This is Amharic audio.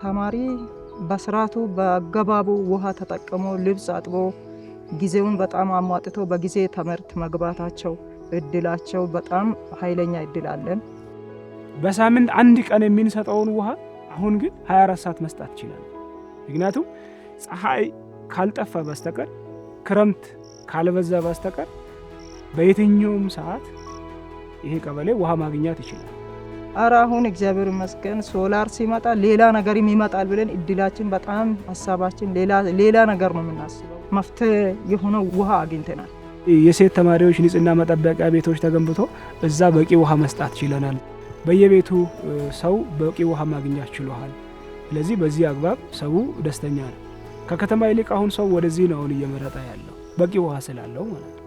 ተማሪ በስርዓቱ በአገባቡ ውሃ ተጠቅሞ፣ ልብስ አጥቦ፣ ጊዜውን በጣም አሟጥቶ በጊዜ ትምህርት መግባታቸው እድላቸው በጣም ኃይለኛ እድል አለን። በሳምንት አንድ ቀን የምንሰጠውን ውሃ አሁን ግን 24 ሰዓት መስጠት ይችላል። ምክንያቱም ፀሐይ ካልጠፋ በስተቀር፣ ክረምት ካልበዛ በስተቀር በየትኛውም ሰዓት ይሄ ቀበሌ ውሃ ማግኘት ይችላል። አረ አሁን እግዚአብሔር ይመስገን ሶላር ሲመጣ ሌላ ነገርም ይመጣል ብለን እድላችን በጣም ሀሳባችን ሌላ ነገር ነው የምናስበው። መፍትሄ የሆነው ውሃ አግኝተናል። የሴት ተማሪዎች ንጽህና መጠበቂያ ቤቶች ተገንብቶ እዛ በቂ ውሃ መስጠት ችለናል። በየቤቱ ሰው በቂ ውሃ ማግኘት ችሏል። ስለዚህ በዚህ አግባብ ሰው ደስተኛ ነው። ከከተማ ይልቅ አሁን ሰው ወደዚህ ነው አሁን እየመረጠ ያለው፣ በቂ ውሃ ስላለው ማለት ነው።